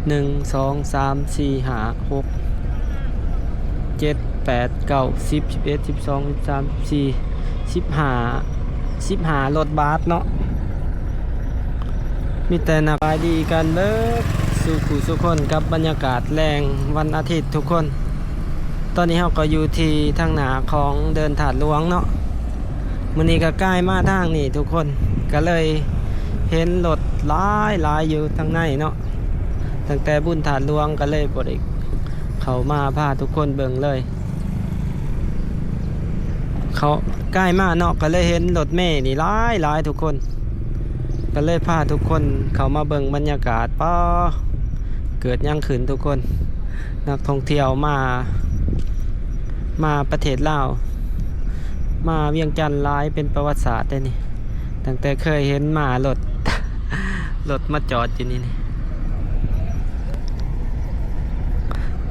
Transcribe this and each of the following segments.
ໜຶ່ງ ສອງ ສາມ ສີ່ ຫ້າ ຫົກ ເຈັດ ແປດ ເກົ້າ ສິບ ສິບເອັດ ສິບສອງ ສິບສາມ ສິບສີ່ ສິບຫ້າ ສິບຫ້າລົດບັສເນາະ. ມີແຕ່ນັກ ສະບາຍດີກັນເບິດສູ່ຜູ້ສູ່ຄົນກັບບັນຍາກາດແລງວັນອາທິດທຸກຄົນ. ຕອນນີ້ເຮົາກໍຢູ່ທີ່ທາງໜ້າຂອງເດີ່ນທາດຫຼວງເນາະ. ມື້ນີ້ກໍກາຍມາທາງນີ້ທຸກຄົນ ກໍເລີຍເຫັນລົດຫຼາຍໆຢູ່ທາງໃນເນາະ. ຕັ້ງແຕ່ບຸນທາດຫຼວງກໍເລີຍບໍ່ໄດ້ເຂົ້າມາພາທຸກຄົນເບິ່ງເລີຍ. ເຂົ້າ ກາຍມາເນາະ ກໍເລີຍເຫັນລົດເມນີ້ຫຼາຍໆທຸກຄົນ ກໍເລີຍພາທຸກຄົນເຂົ້າມາເບິ່ງບັນຍາກາດ. ປ້າ ເກີດຫຍັງຂຶ້ນທຸກຄົນ? ນັກທ່ອງທ່ຽວມາ ມາປະເທດລາວ ມາວຽງຈັນຫຼາຍເປັນປະຫວັດສາດເດ້ນີ້. ຕັ້ງແຕ່ເຄີຍເຫັນມາ ລົດ ລົດມາຈອດຢູ່ນີ້ນີ້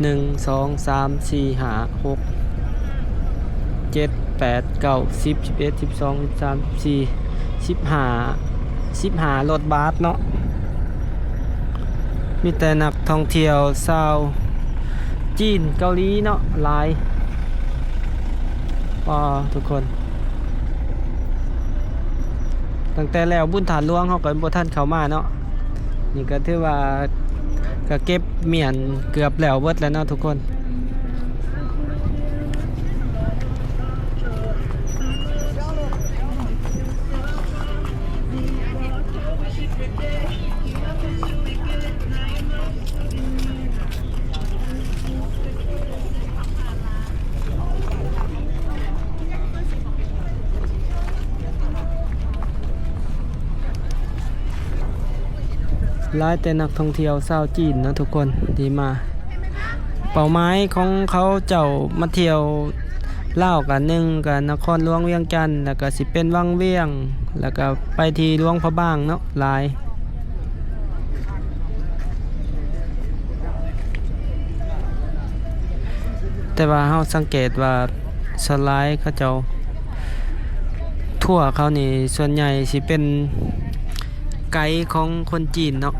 ໜຶ່ງ ສອງ ສາມ ສີ່ ຫ້າ ຫົກ ເຈັດ ແປດ ເກົ້າ ສິບ ສິບເອັດ ສິບສອງ ສິບສາມ ສິບສີ່ ສິບຫ້າ ສິບຫ້າລົດບັສເນາະ. ມີແຕ່ນັກທ່ອງທ່ຽວຊາວຈີນ ເກົາຫຼີເນາະ ຫຼາຍ. ປ້າ ທຸກຄົນ ຕັ້ງແຕ່ແລ້ວບຸນທາດຫຼວງເຮົາກໍບໍ່ທັນເຂົ້າມາເນາະ. ນີ້ກໍຖືວ່າກໍເກັບມ້ຽນເກືອບແລ້ວເບິດແລ້ວເນາະທຸກຄົນ. ຫຼາຍແຕ່ນັກທ່ອງທ່ຽວຊາວຈີນເນາະທຸກຄົນ ທີ່ມາ ເປົ້າໝາຍຂອງເຂົາເຈົ້າມາທ່ຽວລາວກະ ໜຶ່ງກະນະຄອນຫຼວງວຽງຈັນ ແລ້ວກະຊິເປັນວັງວຽງ ແລ້ວກະໄປທີ່ຫຼວງພະບາງເນາະ ຫຼາຍ. ແຕ່ວ່າເຮົາສັງເກດວ່າສ່ວນຫຼາຍເຂົາເຈົ້າ ທົວເຂົານີ້ສ່ວນໃຫຍ່ຊິເປັນໄກຂອງຄົນຈີນເນາະ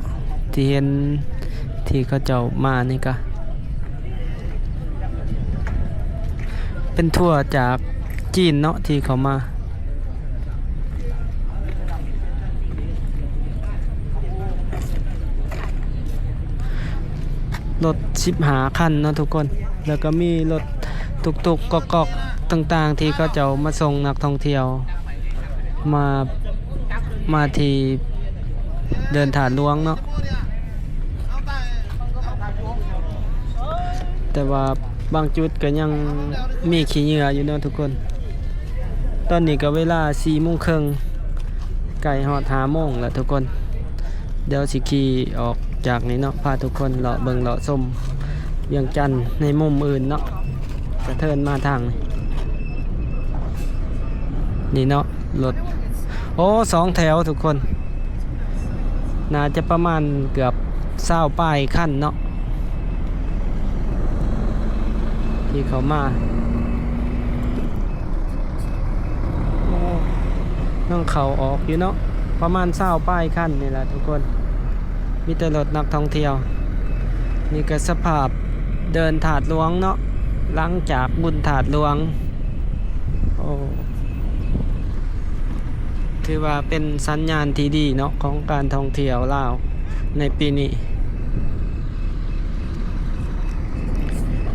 ທີ່ເຫັນທີ່ເຂົາເຈົ້າມານີ້ກະເປັນທົວຈາກຈີນເນາະທີ່ເຂົາມາ. ລົດສິບຫ້າຄັນເນາະທຸກຄົນ ແລ້ວກໍມີລົດຕຸກຕຸກກອກໆຕ່າງໆ ທີ່ເຂົາເຈົ້າມາສົ່ງນັກທ່ອງທ່ຽວ ມາ ມາທີ່ເດີ່ນທາດຫຼວງເນາະ. ແຕ່ວ່າບາງຈຸດກໍຍັງມີຂີ້ເຫຍື້ອຢູ່ເນາະທຸກຄົນ. ຕອນນີ້ກໍເວລາສີ່ໂມງເຄິ່ງ ໃກ້ຮອດຫ້າໂມງແລ້ວທຸກຄົນ. ດຽວຊິຂີ່ອອກຈາກນີ້ເນາະ ພາທຸກຄົນເລາະເບິ່ງເລາະຊົມວຽງຈັນໃນມຸມອື່ນເນາະ. ສະເທີນມາທາງນີ້ ນີ້ເນາະ ລົດ ໂອ້ ສອງແຖວທຸກຄົນ ໜ້າຈະປະມານເກືອບຊາວປາຍຄັນເນາະ ທີ່ເຂົ້າມາ. ໂອ້ ຍັງເຂົ້າອອກຢູ່ເນາະ ປະມານຊາວປາຍຄັນນີ້ແຫຼະທຸກຄົນ. ມີແຕ່ລົດນັກທ່ອງທ່ຽວ. ນີ້ກໍສະພາບເດີ່ນທາດຫຼວງເນາະ ຫຼັງຈາກບຸນທາດຫຼວງ. ໂອ້ ຖືວ່າເປັນສັນຍານທີ່ດີເນາະ ຂອງການທ່ອງທ່ຽວລາວໃນປີນີ້.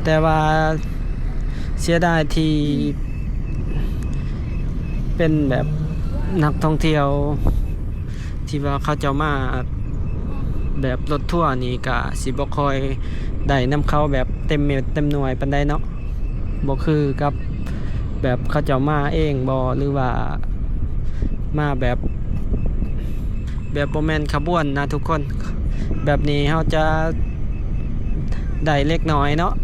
ແຕ່ວ່າເສຍດາຍທີ່ເປັນແບບນັກທ່ອງທ່ຽວ ທີ່ວ່າເຂົາເຈົ້າມາແບບລົດທົວນີ້ກະຊິບໍ່ຄ່ອຍໄດ້ນຳເຂົາແບບເຕັມເມັດເຕັມໜ່ວຍປານໃດເນາະ. ບໍ່ຄືກັບແບບເຂົາເຈົ້າມາເອງບໍ ຫຼືວ່າມາແບບ ແບບບໍ່ແມ່ນຂະບວນນະທຸກຄົນ. ແບບນີ້ເຮົາຈະໄດ້ເລັກນ້ອຍເນາະ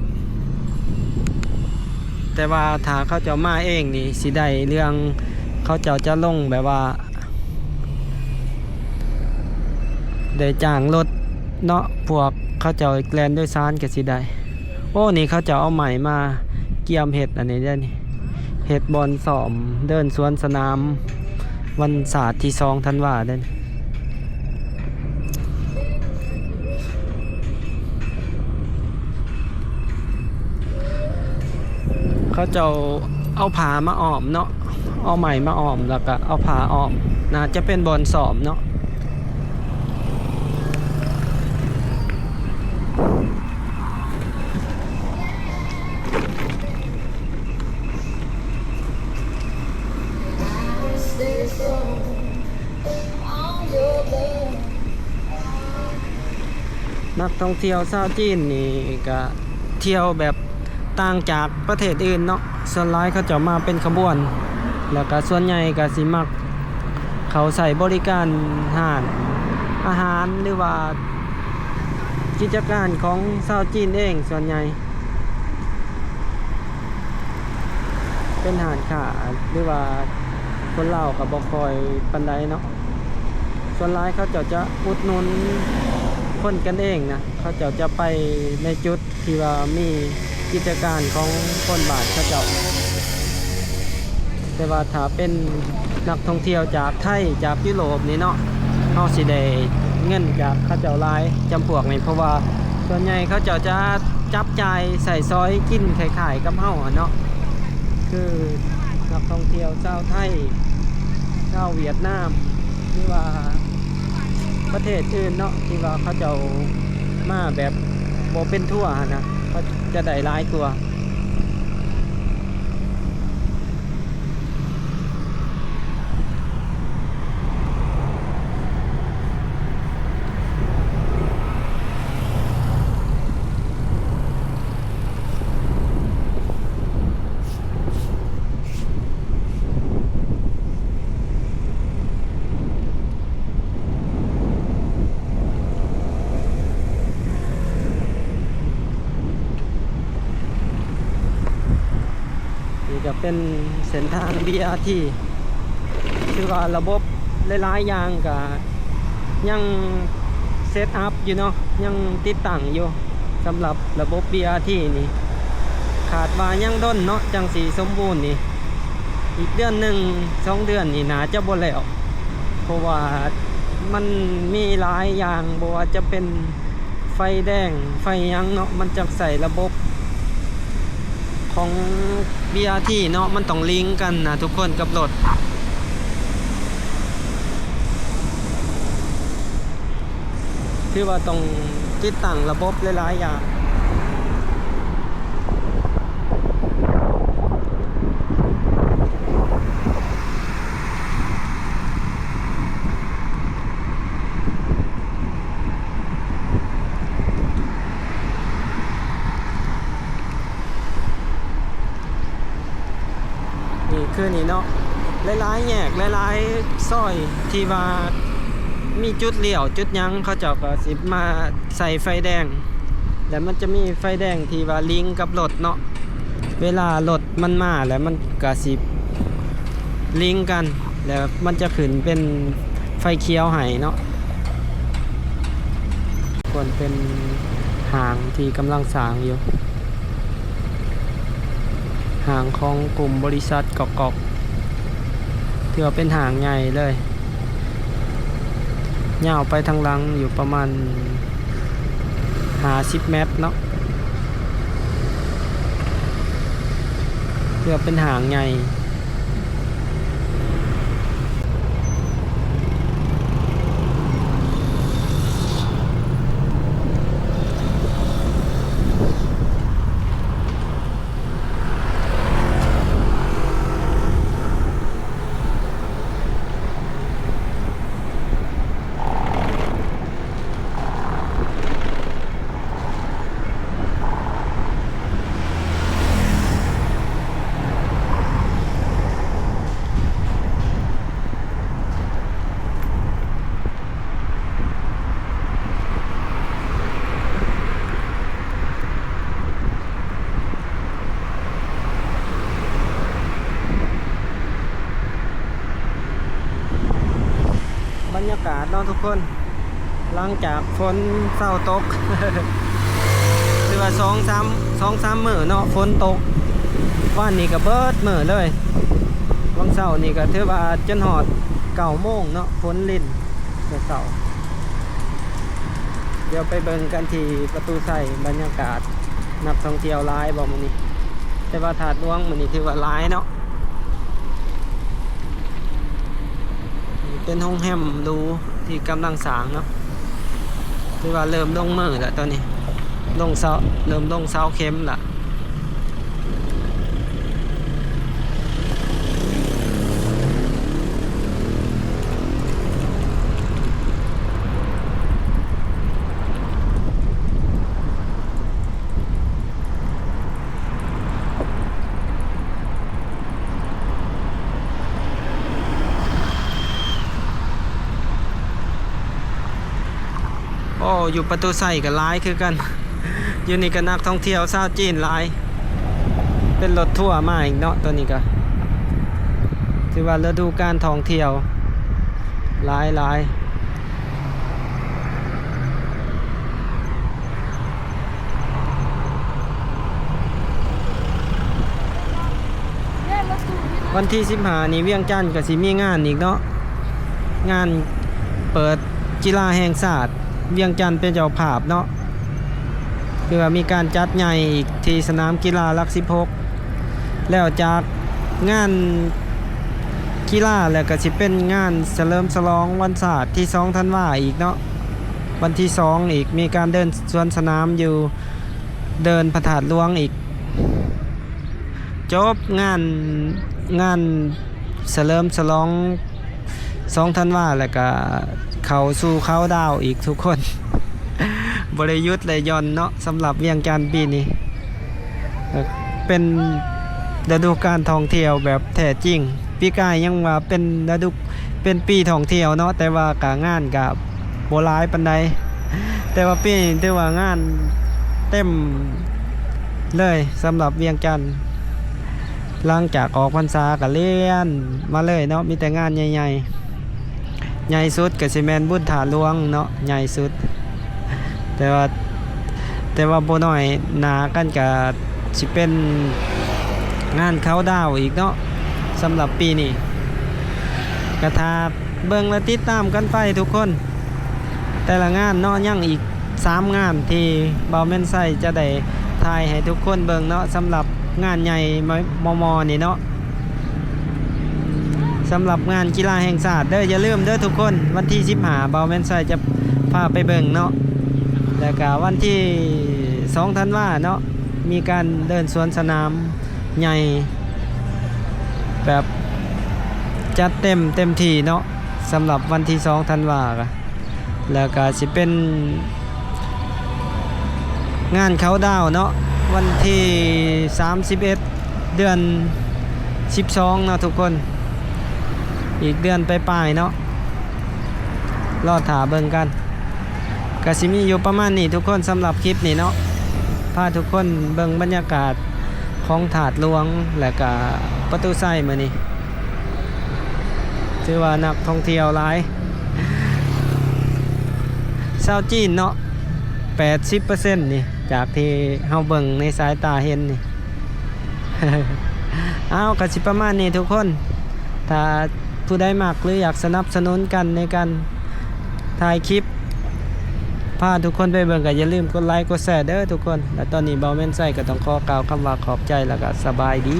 ແຕ່ວ່າຖ້າເຂົາເຈົ້າມາເອງນີ້ຊິໄດ້ເລື່ອງ ເຂົາເຈົ້າຈະລົງແບບວ່າ ໄດ້ຈ້າງລົດເນາະ ພວກເຂົາເຈົ້າແລ່ນໂດຍສານກໍຊິໄດ້. ໂອ້ ນີ້ເຂົາເຈົ້າເອົາໄມ້ມາກຽມເຮັດອັນນີ້ເດ້ນີ້ ເຮັດບ່ອນຊ້ອມເດີ່ນສວນສະໜາມວັນຊາດທີສອງທັນວາເດ້ນີ້. ເຂົາເຈົ້າເອົາຜ້າມາອ້ອມເນາະ, ເອົາໄມ້ມາອ້ອມ ແລ້ວກະເອົາຜ້າອ້ອມ, ໜ້າຈະເປັນບ່ອນຊ້ອມເນາະ. ນັກທ່ອງທ່ຽວຊາວຈີນນີ້ກະທ່ຽວແບບຕ່າງຈາກປະເທດອື່ນເນາະ, ສ່ວນຫຼາຍເຂົາເຈົ້າມາເປັນຂະບວນ ແລ້ວກະສ່ວນໃຫຍ່ກະຊິມັກເຂົ້າໃຊ້ບໍລິການຮ້ານອາຫານ ຫຼືວ່າກິດຈະການຂອງຊາວຈີນເອງສ່ວນໃຫຍ່. ເປັນຮ້ານຄ້າ ຫຼືວ່າຄົນລາວກໍບໍ່ຄ່ອຍປານໃດເນາະ, ສ່ວນຫຼາຍເຂົາເຈົ້າຈະອຸດໜູນຄົນກັນເອງນະ, ເຂົາເຈົ້າຈະໄປໃນຈຸດທີ່ວ່າມີກິດຈະການຂອງຄົນບ້ານເຂົາເຈົ້າ. ແຕ່ວ່າຖ້າເປັນນັກທ່ອງທ່ຽວຈາກໄທ ຈາກຢູໂຣບນີ້ເນາະ, ເຮົາຊິໄດ້ເງິນຈາກເຂົາເຈົ້າຫຼາຍຈຳພວກນີ້ ເພາະວ່າສ່ວນໃຫຍ່ເຂົາເຈົ້າຈະຈັບຈ່າຍໃຊ້ສອຍກິນຄ້າຍໆກັບເຮົາຫັ້ນເນາະ, ຄືນັກທ່ອງທ່ຽວຊາວໄທ ຊາວຫວຽດນາມ ຫຼືວ່າປະເທດອື່ນເນາະ ທີ່ວ່າເຂົາເຈົ້າມາແບບບໍ່ເປັນທົວຫັ້ນນະ, ເຂົາຈະໄດ້ຫຼາຍກວ່າ. ນີ້ກໍເປັນເສັ້ນທາງ ບີອາທີ ຖືວ່າລະບົບຫຼາຍໆຢ່າງກໍຍັງເຊັດອັບຢູ່ເນາະ, ຍັງຕິດຕັ້ງຢູ່. ສຳລັບລະບົບ ບີອາທີ ນີ້ ຄາດວ່າຍັງດົນເນາະ ຈັ່ງຊິສົມບູນນີ້, ອີກເດືອນໜຶ່ງສອງເດືອນນີ້ໜ້າຈະບໍ່ແລ້ວ ເພາະວ່າມັນມີຫຼາຍຢ່າງ ບໍ່ວ່າຈະເປັນໄຟແດງໄຟຫຍັງເນາະ, ມັນຈະໃຊ້ລະບົບຂອງ ບີອາທີ ເນາະ, ມັນຕ້ອງລິງກັນນະທຸກຄົນກັບລົດ. ຖືວ່າຕ້ອງຕິດຕັ້ງລະບົບຫຼາຍໆຢ່າງ. ນີ້ຄືນີ້ເນາະ ຫຼາຍໆແຍກ ຫຼາຍໆຊອຍທີ່ວ່າມີຈຸດລ້ຽວຈຸດຫຍັງ ເຂົາເຈົ້າກໍຊິມາໃສ່ໄຟແດງ ແລ້ວມັນຈະມີໄຟແດງທີ່ວ່າລິງກັບລົດເນາະ, ເວລາລົດມັນມາແລ້ວມັນກໍຊິລິງກັນ ແລ້ວມັນຈະຂຶ້ນເປັນໄຟຂຽວໃຫ້ເນາະ. ຄວນເປັນຫ້າງທີ່ກຳລັງສ້າງຢູ່. ຫ້າງຂອງກຸ່ມບໍລິສັດກອກກອກ ຖືວ່າເປັນຫ້າງໃຫຍ່ເລີຍ, ຍາວໄປທາງຫຼັງຢູ່ປະມານຫ້າສິບແມັດເນາະ, ຖືວ່າເປັນຫ້າງໃຫຍ່. ບັນຍາກາດເນາະທຸກຄົນ ຫຼັງຈາກຝົນເຊົາຕົກ ຖືວ່າສອງສາມ ສອງສາມມື້ເນາະ ຝົນຕົກ, ວານນີ້ກໍເບິດມື້ເລີຍ, ຫວ່າງເຊົ້ານີ້ກໍຖືວ່າຈົນຮອດເກົ້າໂມງເນາະ ຝົນລິນແຕ່ເຊົ້າ. ດຽວໄປເບິ່ງກັນທີ່ປະຕູໄຊ ບັນຍາກາດນັກທ່ອງທ່ຽວຫຼາຍບໍ່ມື້ນີ້. ແຕ່ວ່າທາດຫຼວງມື້ນີ້ຖືວ່າຫຼາຍເນາະ ເປັນໂຮງແຮມຫຼູທີ່ກຳລັງສ້າງເນາະ ຖືວ່າເລີ່ມລົງມືແລ້ວຕອນນີ້ ລົງເສົາ ເລີ່ມລົງເສົາເຂັມລະ. ໂອ້ ຢູ່ປະຕູໄຊກໍຫຼາຍຄືກັນ ຢູ່ນີ້ກໍນັກທ່ອງທ່ຽວຊາວຈີນຫຼາຍ ເປັນລົດທົວມາອີກເນາະ ໂຕນີ້ກໍຖືວ່າລະດູການທ່ອງທ່ຽວຫຼາຍໆ. ວັນທີສິບຫ້ານີ້ ວຽງຈັນກໍຊິມີງານອີກເນາະ ງານເປີດກິລາແຫ່ງຊາດ ວຽງຈັນເປັນເຈົ້າພາບເນາະ ຄືວ່າມີການຈັດໃຫຍ່ອີກທີ່ສະໜາມກິລາຫຼັກສິບຫົກ ແລ້ວຈາກງານກິລາແລ້ວກໍຊິເປັນງານສະເຫຼີມສະຫຼອງວັນຊາດທີສອງທັນວາອີກເນາະ ວັນທີສອງອີກ ມີການເດີນສວນສະໜາມຢູ່ເດີ່ນພະທາດຫຼວງອີກ ຈົບງານ ງານສະເຫຼີມສະຫຼອງສອງທັນວາ ແລ້ວກະເຂົ້າສູ່ເຄົາດາວອີກທຸກຄົນ ບໍ່ໄດ້ຢຸດໄດ້ຢ່ອນເນາະ ສຳລັບວຽງຈັນປີນີ້ ເປັນລະດູການທ່ອງທ່ຽວແບບແທ້ຈິງ ປີກາຍຍັງວ່າເປັນລະດູ ເປັນປີທ່ອງທ່ຽວເນາະ ແຕ່ວ່າກະງານກະບໍ່ຫຼາຍປານໃດ ແຕ່ວ່າປີນີ້ຖືວ່າງານເຕັມເລີຍສຳລັບວຽງຈັນ ຫຼັງຈາກອອກພັນສາກະລຽນມາເລີຍເນາະ ມີແຕ່ງານໃຫຍ່ໆ ໃຫຍ່ສຸດກະຊິແມ່ນບຸນທາດຫຼວງເນາະ ໃຫຍ່ສຸດ ແຕ່ວ່າ ແຕ່ວ່າບໍ່ນ້ອຍໜ້າກັນກະຊິເປັນງານເຄົາດາວອີກເນາະ ສຳລັບປີນີ້ ກະຖ້າເບິ່ງ ແລະ ຕິດຕາມກັນໄປທຸກຄົນ ແຕ່ລະງານເນາະ ຍັງອີກສາມງານທີ່ບ່າວແມ່ນໄຊຈະໄດ້ຖ່າຍໃຫ້ທຸກຄົນເບິ່ງເນາະ ສຳລັບງານໃຫຍ່ມໍ່ໆນີ້ເນາະ. ສຳລັບງານກິລາແຫ່ງຊາດເດີ ຢ່າລືມເດີທຸກຄົນ ວັນທີສິບຫ້າ ບ່າວແມ່ນໄຊຈະພາໄປເບິ່ງເນາະ ແລ້ວກະວັນທີສອງທັນວາເນາະ ມີການເດີນສວນສະໜາມໃຫຍ່ ແບບຈັດເຕັມເຕັມທີ່ເນາະ ສຳລັບວັນທີສອງທັນວາ ແລ້ວກະຊິເປັນງານເຄົາດາວເນາະ ວັນທີສາມສິບເອັດ ເດືອນສິບສອງເນາະທຸກຄົນ ອີກເດືອນປາຍໆເນາະ ລໍຖ້າເບິ່ງກັນ ກະຊິມີຢູ່ປະມານນີ້ທຸກຄົນ ສຳລັບຄລິບນີ້ເນາະ ພາທຸກຄົນເບິ່ງບັນຍາກາດຂອງທາດຫຼວງ ແລະກະປະຕູໄຊມື້ນີ້ ຖືວ່ານັກທ່ອງທ່ຽວຫຼາຍ ຊາວຈີນເນາະ ແປດສິບເປີເຊັນນີ້ ຈາກທີ່ເຮົາເບິ່ງໃນສາຍຕາເຫັນນີ້ ເອົາ ກະຊິປະມານນີ້ທຸກຄົນ ຖ້າຜູ້ໃດມັກ ຫຼື ຢາກສະໜັບສະໜູນກັນໃນການຖ່າຍຄລິບ ພາທຸກຄົນໄປເບິ່ງ ກະຢ່າລືມກົດໄລກົດແຊເດີທຸກຄົນ ແລະ ຕອນນີ້ບ່າວແມ່ນໄຊກະຕ້ອງຂໍກ່າວຄຳວ່າຂອບໃຈ ແລະກະສະບາຍດີ.